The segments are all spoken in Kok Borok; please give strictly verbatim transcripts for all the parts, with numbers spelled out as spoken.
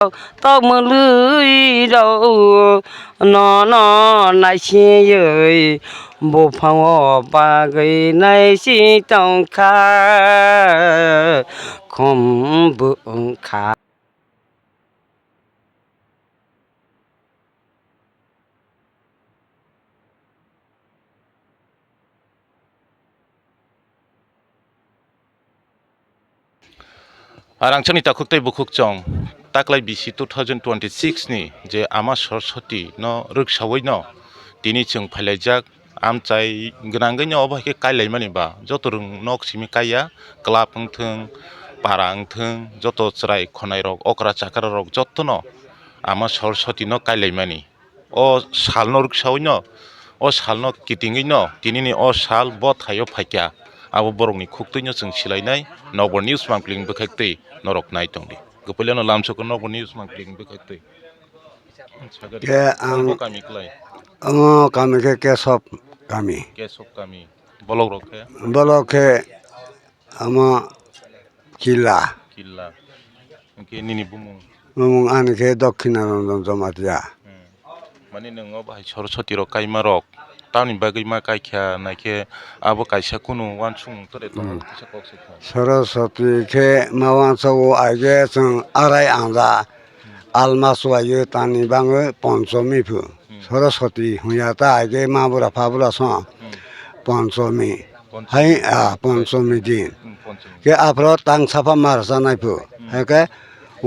Tok mwlwi rok nono naisingwi buphango bagwi naising tongkha, khum bwkha. Arangchani takhuk tei bukhuk chong taklai bisi two thousand twenty-six ni je Ama Saraswati no rwksawi no tini chwng phailaijak, amchai gwnangwi no obo hai khe kailaimani ba joto rwng nok simi kaiya, club wngthwng, para wngthwng, joto chwrai khonai rok, okra chakra rok joto no Ama Saraswati no kailaimani. O salno rwksawi no, o salno kitingwi no, tinini o sal bo thaio phaikha, abo borokni khuktwi no chwng silainai. Nokbar News mangpili bwkhak twi norok nai tongdi. Kwpwilano lamsoko Nokbar News mangpili bwkhak twi. Sagari. Ke ang Bo kami klai. Omo kami khe Kesop kami. Kesop kami. Bolok rok khe? Bolok khe Omo Killa. Killa. Hwnkhe nini bumung? Bumung ani khe Dokkhina Ranjan Jamatia. Hmm. Mani nwng o bahai Saraswati rok kaima rok tamni bagwi ma kaikha naikhe abo kaisa kunu uansukmung tore tongo. Hmm. Kisa kok se kha. Saraswati khe ma uansugo aige chwng arai anja. Hmm. Alma chubaio tani bangwi ponchomi phu. Hmm. Saraswati hwnya ta aige ma bura pha bura song. Hmm. Ponchomi. Ponchomi. Hai, ah, ponchomi din. Hmm, ponchomi. Ke aphro tang sapha mar sanai phu. Hmm. Hai ke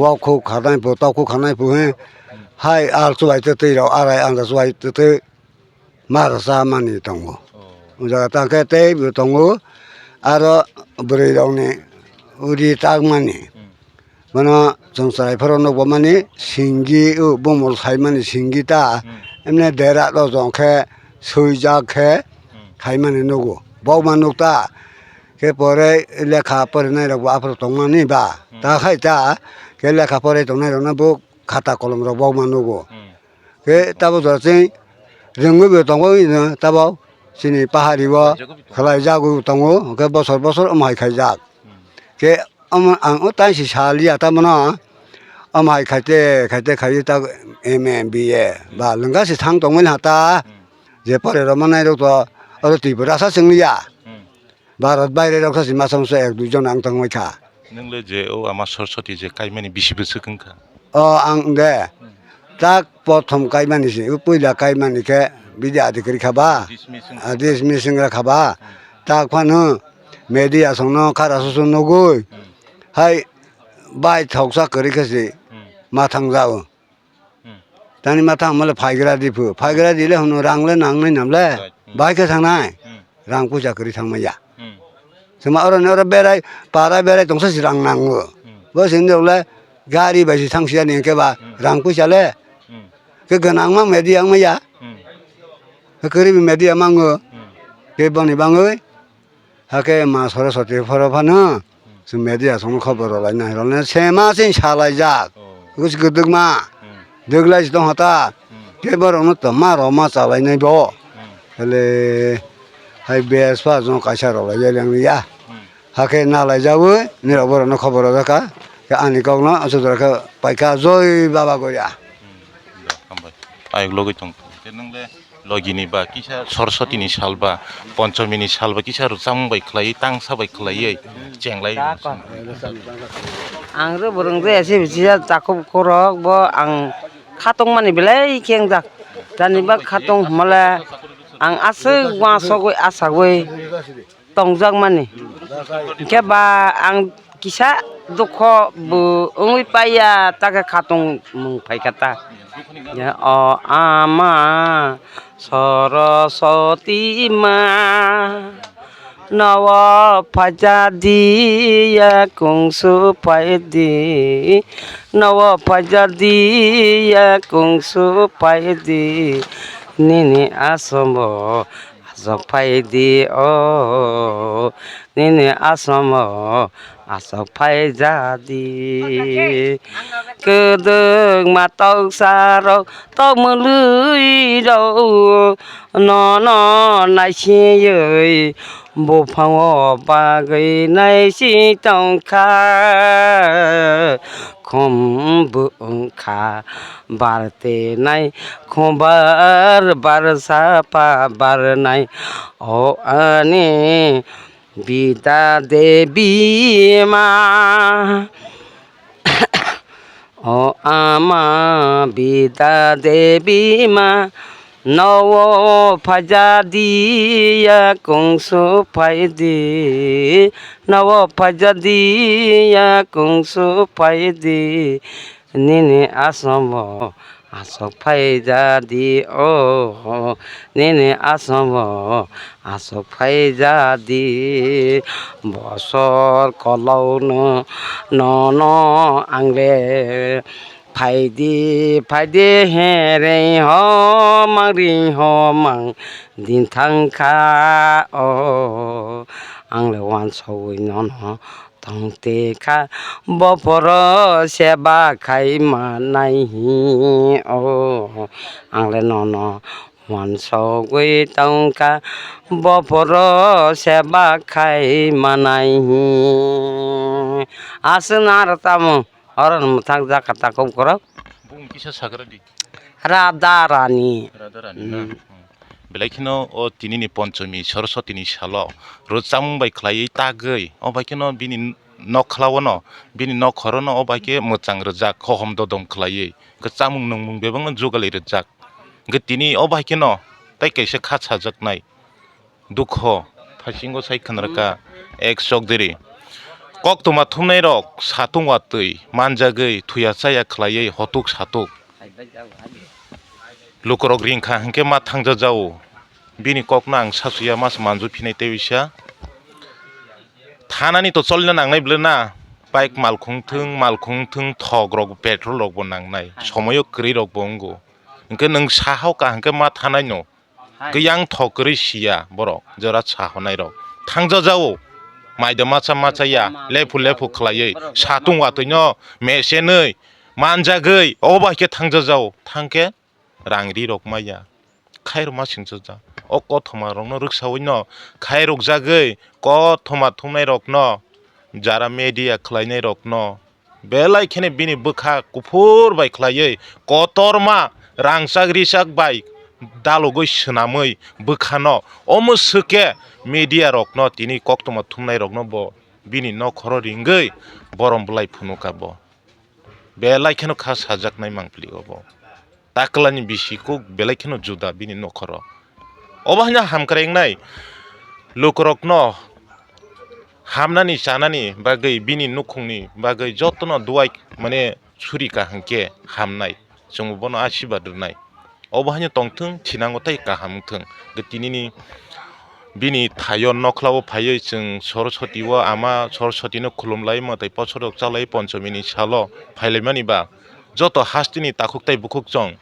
wak khu khanai phu, tok khu khanai phu, he. Hmm. Hai al chubai twi twi rok, arai anda chubai twi twi mar sa mani tongo. Oh. O jaga ta khe tei bo tongo. Aro bwrwi rokni uri tak mani. Hmm. Bono chwng chwrai phoro nukbo mani singgi, o bumul saimani singgi ta, hmm, emne dera rok jong khe swijak khe, hmm, khaimani nugo. Bokma nukta khe pore lekha porinai rokbo aphuru tongmani ba, hmm, ta khai ta khe lekha porai tongnai rokno bo khata kolom rok bokma nugo. Hmm. Khe tabo jora chwng rwngwi bo tongo, ino tabo chini pahari o khlai jagwi tongo, hwnkhe bosor bosor omo hai khaijak. Hmm. Khe omo ang o tai si saliya, tamo no omo hai khaite khaite khai ta M A, B A ba lwngkha se thang tongmani ha ta. Hmm. Je pore rw manai rok to oro Tripura sa chwng liya. Hmm. Bharat baire rok sa si masa masa ek dui jon ang tongwi kha. Nwng le je o Ama Saraswati je kaimani bisi bwswk wng kha? O ang de. Hmm. Tak prothom kaimani se, o puila kaimani khe bidi adi kwrwi kha ba. Dismissing. Ah, dismissing ra kha ba. Hmm. Tak phano media songno khara susu nugui. Hmm. Hai bai thoksa kwrwi khe se, hmm, ma thang jao. Hmm. Tani ma thang male phaigra di phu. Phaigra di le hwnwi rang le nangnai nam le. Right. Hmm. Bai khe thangnai. Hmm. Rang puisa kwrwi thangmaya. Hmm. Sima oro ni oro berai, para berai tongsa si rang nango. Hmm. Bo sini rok le gari bai si thang siya ni hwnkhe ba, hmm, rang puisa le. Hmm. Khe gwnang ma media wngmaya. Hmm. Khe kwrwi bo media mango. Hmm. Khe boni bangwi. Hakhe ma Saraswati phoro phano chwng media songno khobor rwlainai, rwlainai se ma chwng salaijak. Oh. Bwswk kwdwkma. Hmm. Dwglai se tongkha ta. Hmm. Khe borokno tongma rwma chalainai bo. Hmm. Hale hai bespha jong kaisa rwlaiya lengya. Hmm. Hakhe nalaijawi nirok borokno khobor rwjakha. Khe ani kokno aswk jora khe paikha, Joi Baba Goria. Hmm. Hambai. Ayuk logoi tong. Khe nwng le Logini ba kisa Saraswati ni sal ba, Ponchomi ni sal ba kisa rwchapmung bai khlaiwi, tangsa bai khlaiwi chenglai. Ang rw bwrwng rw ese bisi ya takhuk khorok bo ang khatungmani belai khe wngjak. Jani ba khatung hwnmale ang aswk uansugwi asagwi tongjakmani. Hinkhe ba ang kisa dukho bo wngwi paiya, ta khe khatungmung phaikha ta. Ya, o ama Saraswati ma, nowo phaija di, yakung su phai di, nowo phaija di, yakung su phai di, nini asomo aswk phai di, o nini asomo aswk phai ja di. Kwdwkma toksa rok, tok mwlwi rok, nono naisingwi buphango bagwi naising tongkha. khum bwkha bar tenai, khum bar bar sapa barnai. O ani Bida Devi ma, o ama Bida Devi ma, nowo phaija di, yakung su phai di, nowo phaija di, yakung su phai di, nini asamo aswk phaija di, o, nini asamo aswk phaija di. Bosor kolokno nono ang le phaidi phaidi hereng homang ring homang din thang kha, o, ang le wansogwi nono tong te kha, bophoro seba khai manai hi, o, ang le nono wansogwi tong kha, bophoro seba khai manai hi. Aswk no aro tamo, oro no mwthang jak kha takhuk borok. Bung kisa sagra di. Radha Rani. Radha Rani na? Hmm. Hmm. Belai kheno o tinini Ponchomi Saraswatini salo rwchapmung bai khlaiwi tagwi, o bai kheno bini nokhla o no, bini nokhoro no o bai khe mwchang rwjak, hohom dodom khlaiwi, kwchangmung nungmung bebakno jugalwi rwjak. Hwnkhe tini o bai kheno tei kaisa kha sajaknai. Dukho, phasingo sai khwnarwkha, ex Chowdhury. Koktwma thumnairok satung watwi manjagwi thuya chaya khlaiwi hotuk satuk. Lukurok ringkha hwnkhe ma thangjajao. Bini kokno ang sachuya mas manju phinai tei uisa. Thanani to cholina nangnai bwlwna. Bike malkhung thung, malkhung thung, thok rok, petrol rok bo nangnai. Somoyo kwrwi rok bo wngo. Hwnkhe nwng sahao kaham khe ma thanai no. Hai. Khe yang thok kwrwi siya borok, jora sahonairok. Thangjajao, maida macha macha ya, lephu lephu khlaiwi, satung watwino mesenwi, manjagwi, obo hai khe thangjajao. Thangkhe rang ri rok maya, khairokma singchajak. O kothoma rokno rwksawino khairokjagwi, kothoma thumnairokno, jara media khlainairokno, belai kheno bini bwkha kuphur bai khlaiwi kotorma rangchak richak bai dalogwi swnamwi bwkhano omo swkhe media rokno tini koktwma thumnai rokno bo bini nokhoro ringwi borom bwlai phunukha bo. Belai kheno kha sajaknai mangpili obo. Taklani bisi kuk belai kheno juda bini nokhoro. Obo haino hamkrai wngnai lukurokno hamnani chanani bagwi bini nukhungni bagwi jotono duai mane suri kaham khe hamnai. Chwngbo bono asibad rwnai. Obo haino tongthwng thinango tei kaham wngthwng. Tinini bini thaio nokhlao phaiwi chwng Saraswati o ama Saraswati no khulumlai mwtai posorok chalai ponchomini salo phailaimani ba joto hasteni takhuk tei bukhuk chwng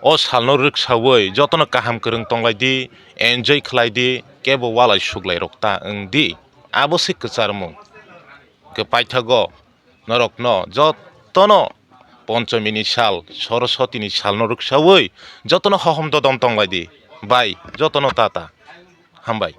o salno rwksawi jotono kaham kwrwng tonglai di, enjoy khlai di, kebo walai suklai rok ta wng di, abo se kwcharmung. Hwnkhe paithago norokno jotono ponchomini sal, Saraswatini salno rwksawi jotono hohom dodom tonglai di, bai jotono tata. Hambai.